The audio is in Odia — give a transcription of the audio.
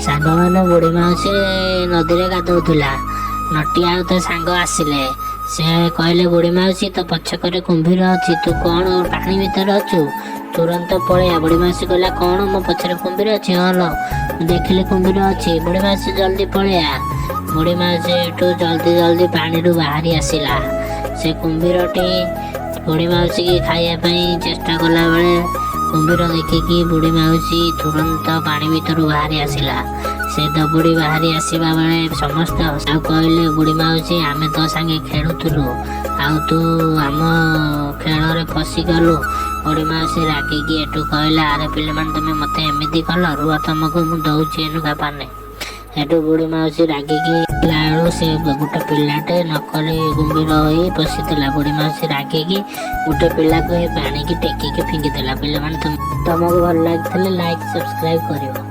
ସାଙ୍ଗମାନେ, ବୁଢ଼ୀ ମାଉସୀ ନଦୀରେ ଗାଧଉଥିଲା। ନଟିଆ ଆଉ ତା ସାଙ୍ଗ ଆସିଲେ। ସେ କହିଲେ, "ବୁଢ଼ୀ ମାଉସୀ, ତୋ ପଛକରେ କୁମ୍ଭୀର ଅଛି। ତୁ କ'ଣ ପାଣି ଭିତରେ ଅଛୁ? ତୁରନ୍ତ ପଳେଇଆ।" ବୁଢ଼ୀ ମାଉସୀ କହିଲା, "କ'ଣ, ମୋ ପଛରେ କୁମ୍ଭୀର ଅଛି? ହଁ ଲୋ, ମୁଁ ଦେଖିଲି କୁମ୍ଭୀର ଅଛି। ବୁଢ଼ୀ ମାଉସୀ, ଜଲ୍ଦି ପଳେଇଆ।" ବୁଢ଼ୀ ମାଉସୀ ଏଠୁ ଜଲ୍ଦି ଜଲ୍ଦି ପାଣିରୁ ବାହାରି ଆସିଲା। ସେ କୁମ୍ଭୀରଟି ବୁଢ଼ୀ ମାଉସୀକି ଖାଇବା ପାଇଁ ଚେଷ୍ଟା କଲାବେଳେ କୁମ୍ଭୀର ଦେଖିକି ବୁଢ଼ୀ ମାଉସୀ ତୁରନ୍ତ ପାଣି ଭିତରୁ ବାହାରି ଆସିଲା। ସେ ଦବୁଡ଼ି ବାହାରି ଆସିବା ବେଳେ ସମସ୍ତେ ଆଉ କହିଲେ, "ବୁଢ଼ୀ ମାଉସୀ, ଆମେ ତୋ ସାଙ୍ଗେ ଖେଳୁଥିଲୁ ଆଉ ତୁ ଆମ ଖେଳରେ ଫସିଗଲୁ।" ବୁଢ଼ୀ ମାଉସୀ ରାଗିକି ଏଠୁ କହିଲା, "ଆରେ ପିଲାମାନେ, ତମେ ମୋତେ ଏମିତି କଲ? ରୁହ, ତମକୁ ମୁଁ ଦଉଛି ଏନୁକା ପାନେ।" ଏଠୁ ବୁଢ଼ୀ ମାଉସୀ ରାଗିକି ବେଳୁ ସେ ଗୋଟେ ପିଲାଟେ ନକଲି କୁମ୍ଭୀର ହୋଇ ପଶିଥିଲା। ବୁଢ଼ୀ ମାଉସୀ ରାଗିକି ଗୋଟେ ପିଲାକୁ ଏ ପାଣିକି ଟେକିକି ଫିଙ୍ଗିଦେଲା। ପିଲାମାନେ, ତମକୁ ଭଲ ଲାଗିଥିଲେ ଲାଇକ୍, ସବସ୍କ୍ରାଇବ କରିବ।